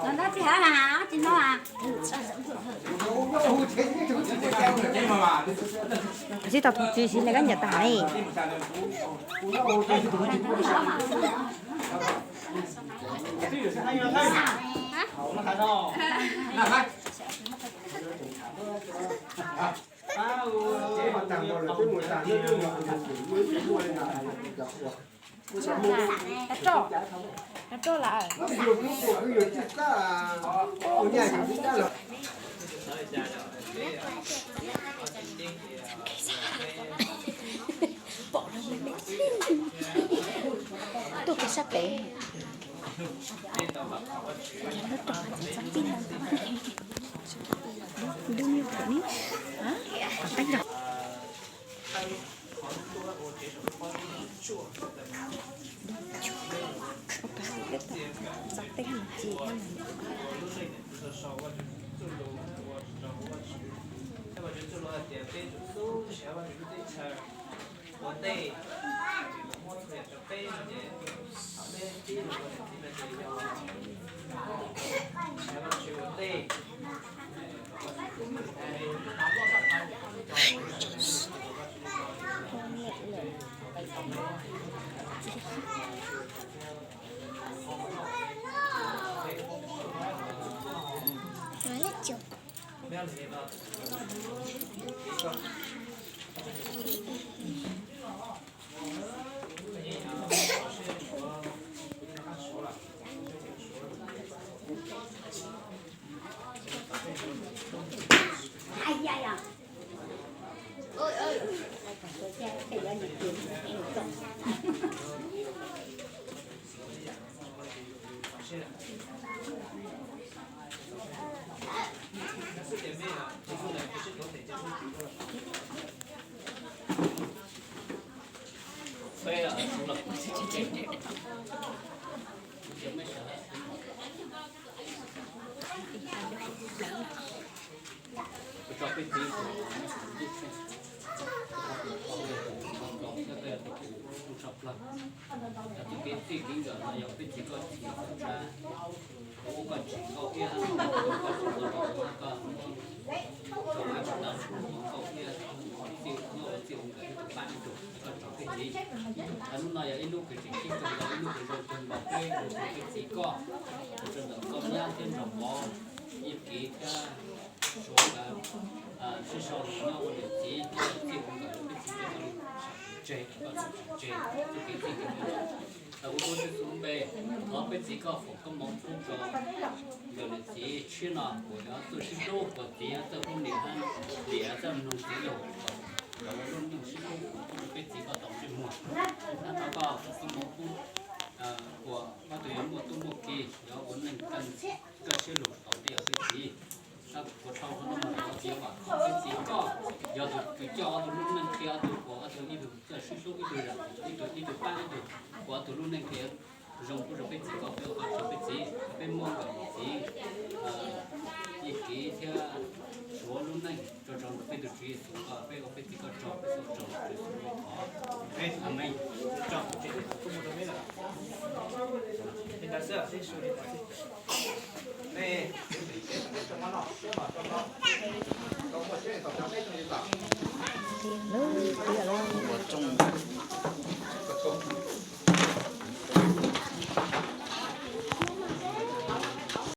No ntab tsis hab las tsis no a. Sib tau tus tsis siv ne kab ncaws tas li. Tuaj kiag sab pem. Kuv tso peb txiv, tso plag, txoj kev txij kev nkawm no yog peb txiv koj txhim txhua tsav, kuv ua koj tsis nkauj iab, koj tsis nkauj rau koj, koj ua tsis tau, nkauj iab, txij nkawm ib tug pab ib tug, koj tso peb txiv. Hnub no yog ib hnub kws tseem ceeb kawg nkaus, ib hnub kws zoo kawg nkaus peb ua peb txiv koj, ua rau ntawm koj nyab thiab nraug vauv, Yij Kiv thiab Suav nkawd sib sau los nyob ua niam txiv, txij ua nkawm peb txiv koj tseg, koj tseg txoj kev txij kev nkawm. Ua ua txuj xub npe, thov peb txiv koj foom koob hmoov pub rau nkawm niam txiv tshiab no uas yog txawj sib hlub, kuas txiv txawj hlub niam, niam txawj mloog txiv lus, kom ua lub neej sib hlub pub rau peb txiv koj tau ntsej muag. Thov koj foom koob hmoov pub uas ob tug yuav muaj tub muaj ki, yuav ua neej kawg siab lug tau tej yog peb txiv. Kuv thov koj mus rau txiv, peb txiv koj yog tus kws coj ob tug lub neej qhia ob tug, kuas ob tug ib tug txawj sib hlub, ib tug zam, ib tug, ib tug pab ib tug, kuas ob tug lub neej qhia zoo pub rau peb txiv koj, peb ua koj tso peb txiv, peb muab nkawm txiv Yij Kiv thiab Suav lub neej tso rau ntawm peb tus Tswv Yexus koj, peb ua peb txiv koj tso, peb txhua tsaug Tswv Yexus lub npe thov. Amees.